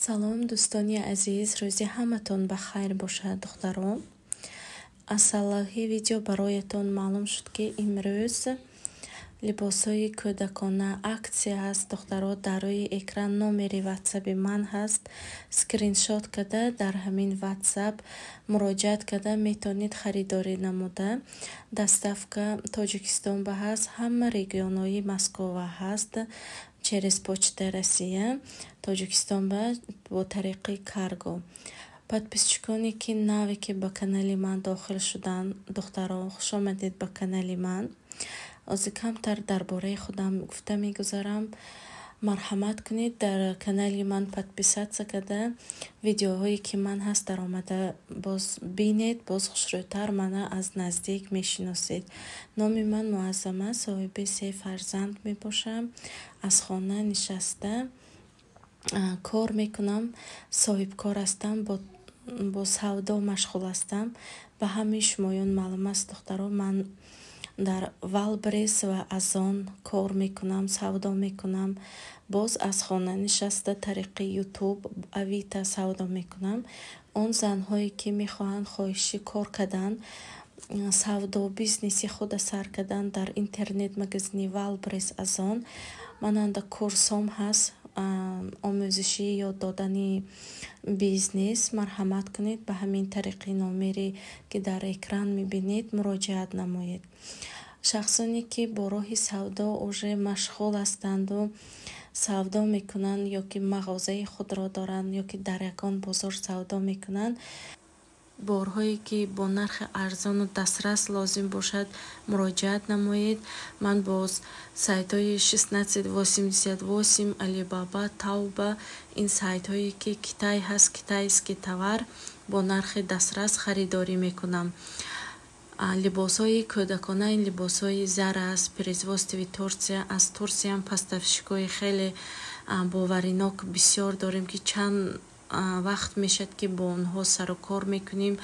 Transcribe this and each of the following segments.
Салом, дӯстони азиз, рӯзи ҳаматон ба хайр бошад, духтарон. Аз сарлавҳаи видео бароятон маълум шуд, ки имрӯз либосҳои кӯдакона аксия ҳаст, духтаро. Дар рӯи экран номери ватсапи ман ҳаст. Скриншот карда дар ҳамин ватсап муроҷиат карда метавонед харидорӣ намуда. Доставка Тоҷикистон ба ҳаст, ҳама регионҳои Москова ҳаст, через Почта Россия, Тоҷикистон ба бо тариқи карго. Подписчиконе ки наве ки ба канали ман дохил шуданд, духтаро, хуш омадед ба канали ман. Ҳозир камтар дар бораи худам гуфта мегузарам. Марҳамат кунед дар канали ман подписаться карда, видеоҳое ки ман ҳаст дар омада боз бинед, боз хушрӯйтар мана аз наздик мешиносед. Номи ман Муаззама, соҳиби се фарзанд мебошам. Аз хона нишаста кор мекунам, соҳибкор ҳастам, бо савдо машғул ҳастам. Ба ҳамаи шумоён маълум аст, духтаро, ман дар Вайлдберриз ва Озон кор мекунам, савдо мекунам. Боз аз хона нишаста тариқи Ютуб, Авито савдо мекунам. Он занҳое ки мехоҳанд хоҳиши кор кардан, савдо, бизнеси худа сар кардан дар интернет-магазини Вайлдберриз, Озон, монанда курсом ҳаст, омӯзиши ёд додани бизнес. Марҳамат кунед ба ҳамин тариқи номере ки дар экран мебинед муроҷиат намоед. Шахсоне ки бо роҳи савдо уже машғул ҳастанду савдо мекунанд ё ки мағозаи худро доранд ё ки дар ягон бозор савдо мекунанд, борҳое ки бо нархи арзону дастрас лозим бошад, муроҷиат намоед. Ман боз сайтҳои 1688, Алибаба, Таоба, ин сайтҳое ки Китай ҳаст, китайский товар бо нархи дастрас харидорӣ мекунам. Либосҳои кӯдакона ин либосҳои Зара аст, производстви Турсия. Аз Турсиям поставщикҳои хеле боваринок бисёр дорем, ки чанд вақт мешавад, ки бо онҳо сару кор мекунем,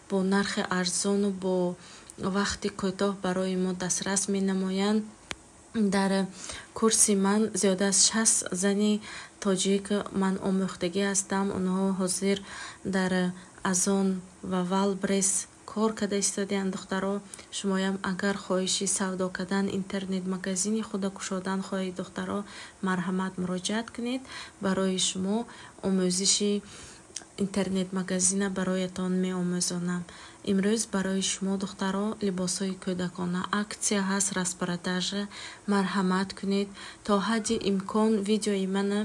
бо нархи арзону бо вақти кӯтоҳ барои мо дастрас менамоянд. Дар курси ман зиёда аз 60 зани тоҷик ман омӯхтагӣ ҳастам. Онҳо ҳозир дар Озон ва Вайлдберриз кор карда истодаанд, духтаро. Шумоям агар хоҳиши савдо кардан, интернет-магазини худа кушодан хоҳед, духтаро, марҳамат муроҷиат кунед. Барои шумо омӯзиши интернет-магазина бароятон меомӯзонам. Имрӯз барои шумо, духтаро, либосҳои кӯдакона аксия ҳаст, распродажа. Марҳамат кунед. То ҳадди имкон видеои мана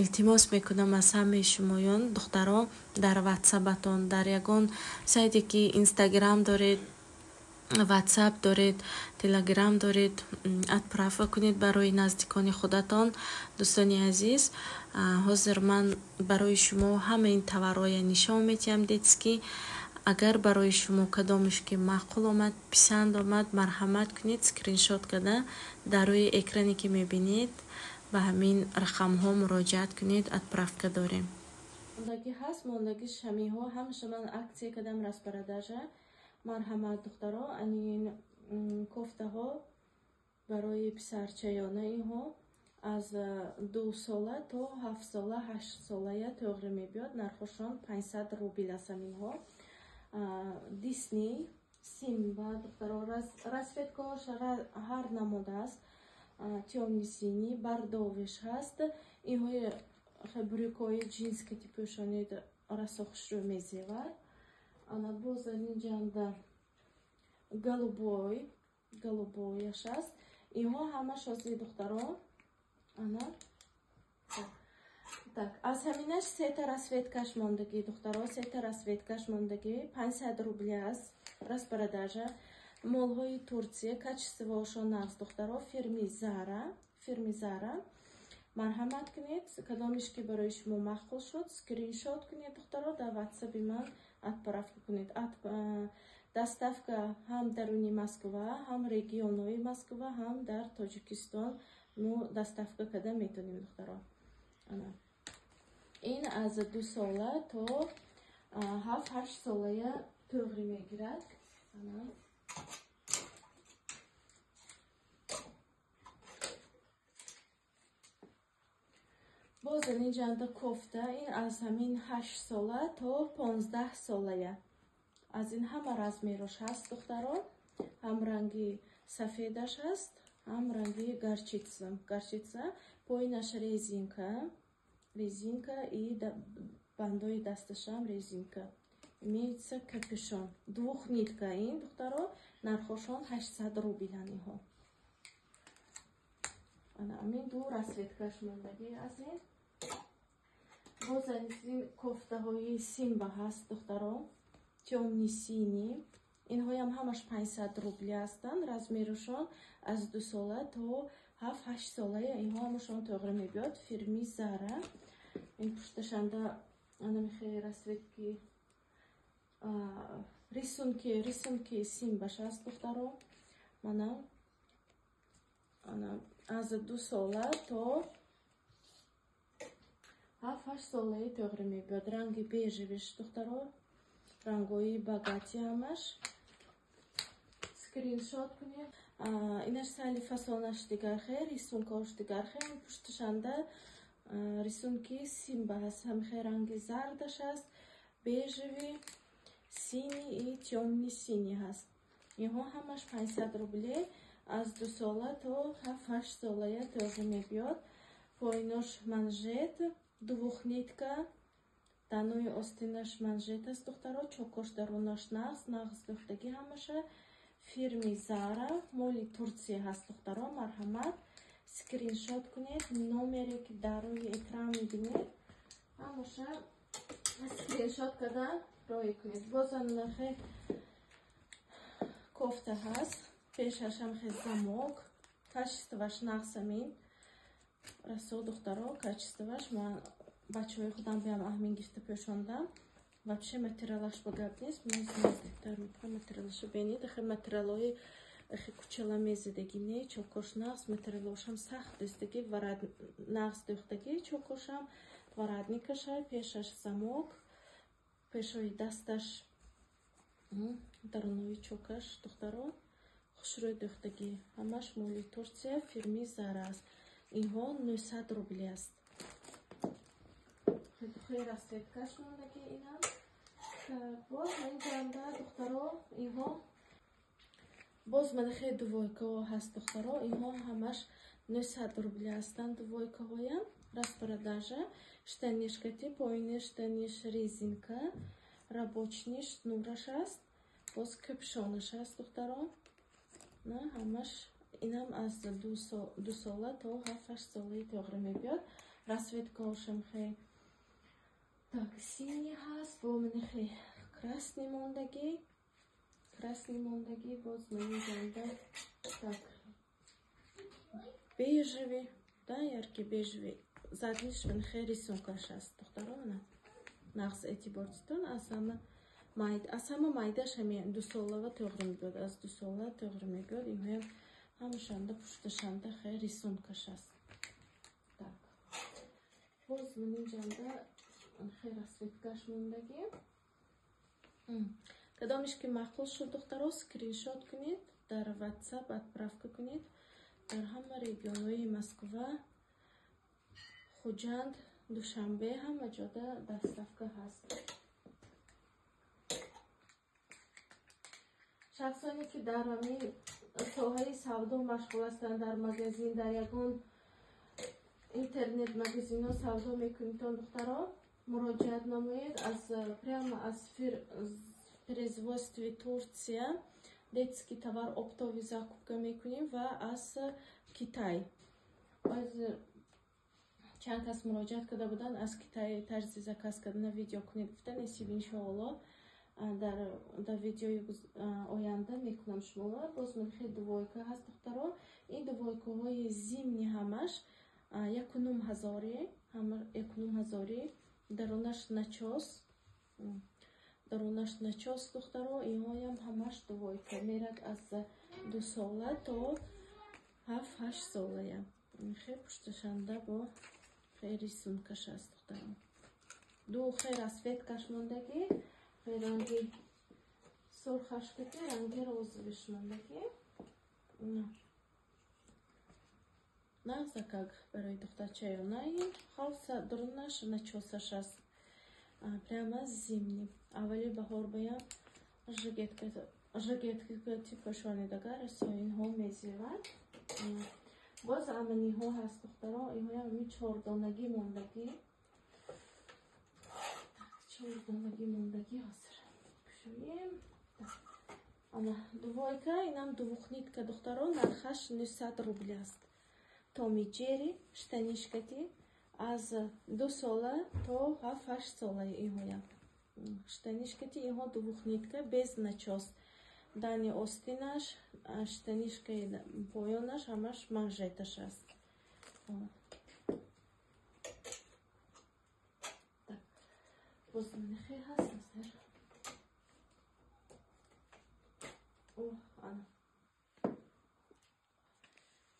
илтимос мекунам аз ҳамаи шумоён, духтаро, дар ватсапатон, дар ягон сайте ки Инстаграм доред, ватсап доред, Телеграм доред, отправка кунед барои наздикони худатон. Дӯстони азиз, ҳозир ман барои шумо ҳамаи ин товарҳоя нишон медиҳам детский. Агар барои шумо кадомеш ки маъқул омад, писанд омад, марҳамат кунед, скриншот карда дар рӯи экране ки мебинед ба ҳамин рақамҳо муроҷиат кунед, отправка дорем. Мондагӣ ҳаст, мондагӣ шамиҳо ҳамаша ман аксия кардам, распродажа. Марҳамат, духтаро, анин кофтаҳо барои писарчаёна инҳо аз 2 сола то 7 сола, 8 солая тоғри мебиёд. Нархошон 500 рубл аст ҳаминҳо. Дисней, Симба, духтаро, расцветкаҳош ҳар намуд аст. Тёмный-синий, бордовыйш ҳаст. Инҳои брюкҳои ҷинс ки пӯшонед расо хушрӯ мезевад. Ана боз инҷанда голубой, голубойаш аст. Инҳо ҳамаш ҳозир, духтаро. Ана так, аз ҳаминаш сета расцветкаш мондагӣ, духтаро, сета расцветкаш мондагӣ, 500 рубли аст, распродажа. Молҳои Турсия, качествоашон нағз, духтаро, фирми Зара, фирми Зара. Марҳамат кунед, кадомеш ки барои шумо маъқул шуд, скриншот кунед, духтаро, дар ватсапи ман отправка кунед. Доставка ҳам даруни Москва, ҳам регионҳои Москва, ҳам дар Тоҷикистон мо доставка карда метавонем, духтаро. Ана. Ин аз 2 сола то 7-8 солая тоғри мегирад. Ана. Боз ин ҷанда кофта, ин аз ҳамин 8 сола то 15 солая. Аз ин ҳама размерош ҳаст, духтаро. Ҳам ранги сафедаш ҳаст, ҳам ранги горчица. Горчица, поинаш резинка, резинка и бандои дасташам резинка. Имеется капюшон. Двухнитка ин, духтаро, нархошон 800 рублан инҳо. Ана амин ду расцветкаш мондагӣ аз ин. Боз аз ин кофтаҳои Симба ҳаст, духтаро, тёмный синий. Инҳоям ҳамаш 500 рубли ҳастанд. Размерашон аз 2 сола то 7-8 солая. Инҳо ҳамашон тоғри мебиёд. Фирми Зара. Ин пушташанда ана мехе расцветки рисунки Симбаш аст, духтаро. Мана ана аз 2 сола то 7-8 солаи тоғри мебиёд. Ранги бежевиш, духтаро, рангои богатый ҳамаш. Скриншот кунед. Инаш сали фасонаш дигархе, рисункаош дигархе. Пушташанда рисунки Симба ҳаст. Ҳамхе ранги зардаш аст, бежевый, синий и тёмный синий ҳаст. Инҳо ҳамаш 500 рубле. Аз 2 сола то 7-8 солая тоғри мебиёд. Поинош манжет, двухнитка, данои остинаш манжет аст, духтаро. Чокош дарунаш нағз, нағз духтагӣ ҳамаша. Фирми Зара, моли Турция ҳаст, духтаро. Марҳамат, скриншот кунед. Номере ки дар рӯи экран мебинед, ҳамаша скриншот карда роӣ кунед. Боз анахе кофта ҳаст, пешаш ҳамхе замок, качествоаш нағз амин. Расо, духтаро, качествоаш ман бачаҳои худам биям аҳмин гифта пӯшондам. Вообще материалаш ба гап нест. Ман наздиктар мекунам материалаша бинед. Ахе материалҳои ахе кучала мезидагӣ не, чокош нағз, материалҳошам сахт дӯстагӣ, варад нағз дӯхтагӣ, чокошам воротникаша, пешаш замок, пешои дасташ, дарунои чокаш, духтаро, хушрӯй дӯхтагӣ. Ҳамаш моли Турция, фирми Зара аст. Инҳо 900 рубли аст. Хеле расцветкаш мондагӣ инам. Боз ин ҷанда, духтаро, инҳо боз мана хеле двойкаҳо ҳаст, духтаро. Инҳо ҳамаш 900 рубли ҳастанд двойкаҳоям. Распродажа. Штанишкати, поини штаниш резинка, рабочий шнураш аст. Боз капюшонаш аст, духтаро. На, ҳамаш инам аз 2 сола то 7-8 солаи тоғри мебиёд. Расцветкаҳошам хеле так синий ҳаст, бо манихе красный мондагӣ, красный мондагӣ, боз манижанда так бежевый, да, яркий бежевый. Задниш манихе рисункаш аст, духтаро, ана нағз эътибор дитон. Аз ҳама майд, аз ҳама майдаш ҳамин 2 солава тоғри мебиёд, аз 2 сола тоғри мебиёд. Инҳоям ҳамашанда пушташанда хе рисункаш аст. Так. Боз манинҷанда хе расцветкаш мондагӣ. Кадомиш ки маъқул шуд, духтаро, скриншот кунед, дар WhatsApp отправка кунед. Дар ҳама регионҳои Москва, Хуҷанд, Душанбе ҳама ҷода доставка ҳаст. Шахсоне ки дар ҳамин соҳаи савдо машғул ҳастанд, дар магазин, дар ягон интернет магазинҳо савдо мекунедтон, духтаро, муроҷиат намоед. Аз прямо аз производстви Турция детский товар оптовый закупка мекунем ва аз Китай. Аз чанд кас муроҷиат карда буданд, аз Китай тарзи заказ кардана видео кунед гуфтан. Насиб иншоалло дар видеои оянда мекунам шуморо. Боз ман хеле двойка ҳаст, духтаро. Ин двойкаҳои зимний ҳамаш 1,5 ҳазори, ҳама 1,5 ҳазори. Дарунаш начос, дарунаш начос, духтаро. Инҳоям ҳамаш двойка мерад аз 2 сола то 7-8 солая. Хеле пушташанда бо хеле рисункаш аст, духтаро. Ду хеле расцветкаш мондагӣ, хеле ранги сурхаш кати, ранги розовиш мондагӣ. Нағзакак барои духтарчаёнаи хавса дурунаш начосаш аст. Прямо зимний. Аввали баҳор баям жигетка пӯшонидага расоинҳо мезевад. Боз аманиҳо ҳаст духтаро, инҳоям ами чордонагӣ мондагӣ. Чордонагӣ мондагӣ ҳозир. Кушоем. Ана двойка, инам двухнитка духтаро, нархаш 900 рубл аст. Томи Джерри штанишкати аз 2 сола то 7-8 солаи инҳоям. Штанишкати инҳо двухнитка без начос. Дани остинаш, штанишкаи поёнаш ҳамаш манжеташ аст. Так. Боз нихе ҳаст ҳозир. Ана.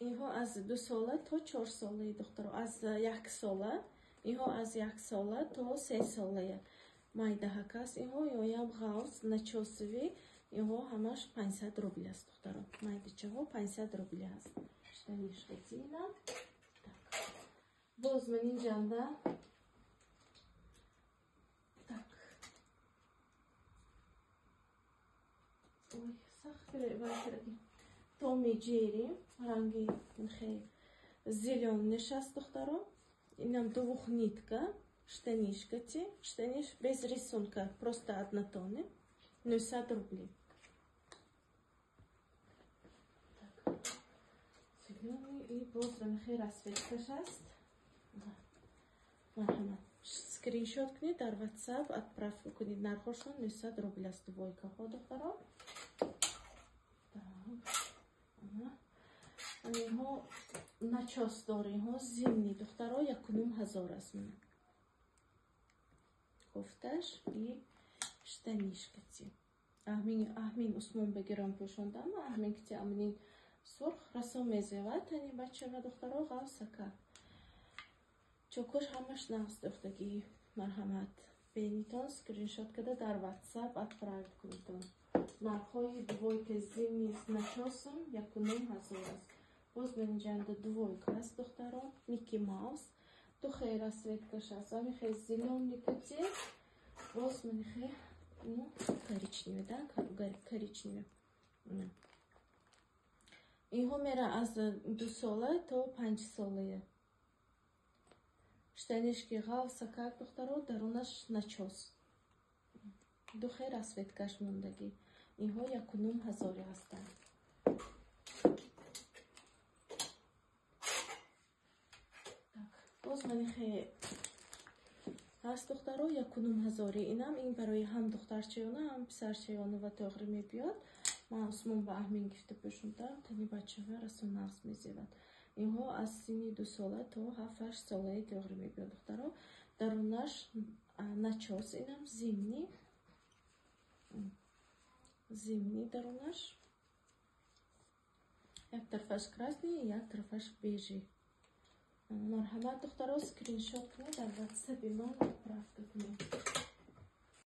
Инҳо аз 2 сола то 4 солаи духтаро, аз 1 сола, инҳо аз 1 сола то 3 солая. Майдаҳак аст инҳо, ёям ғавз, начосиви, инҳо ҳамаш 500 рубл аст духтаро. Майдачаҳо 500 рубл аст. Штанишка зина. Так. Боз ман инҷанда. Так. Ой, сахт вай. Томи Джерри, ранги зелён нишаст духтаро. Инам двухнитка, штанишкати, штаниш без рисунка, просто однотонный, 900 рублей. Так, зелёный и боз расцветка аст. Марҳамат. Скриншот кунед дар WhatsApp отправка кунед. Нархошон 900 рубл аст двойкаҳо духтаро. Так. Инҳо начос дор, инҳо зимний духтаро, 1500 аст. Кофташ и штанишкати. Аҳмин Усмон бегирам пӯшондам, аҳмин кити амнин сурх расо мезевад, тани бача ва духтаро ғавсака. Чокош ҳамаш нағз духтагӣ. Марҳамат. Бенитон скриншот када дар WhatsApp отправить кунитон. Нархҳои двойка зимний с начосом 1500 аст. Боз менҷанда двойка аст духтаро, Микки Маус. Ду хел расцветкаш аст. Ами хел зелёный кати, боз манихе, ну, коричневый, да, коричневый. Инҳо мера аз 2 сола то 5 солая. Штанишки ғавсакак духтаро, дарунаш начос. Ду хел расцветкаш мондагӣ. Инҳо 1500 ҳастанд. Так, боз манихе ҳаст духтаро, 1500. Инам ин барои ҳам духтарчаёна, ҳам писарчаёна ва тоғри мебиёд. Ман Усмон ба аҳмин гифта пӯшондам, тани бачаҳо расо нағз мезевад. Инҳо аз синни 2 сола то 7-8 солаи тоғри мебиёд духтаро. Дарунаш начос, инам зимний. Зимний дарунаш. Як тарафаш красный, як тарафаш бежи. Марҳамат духтаро, скриншот кунед дар WhatsApp ман отправка кунед.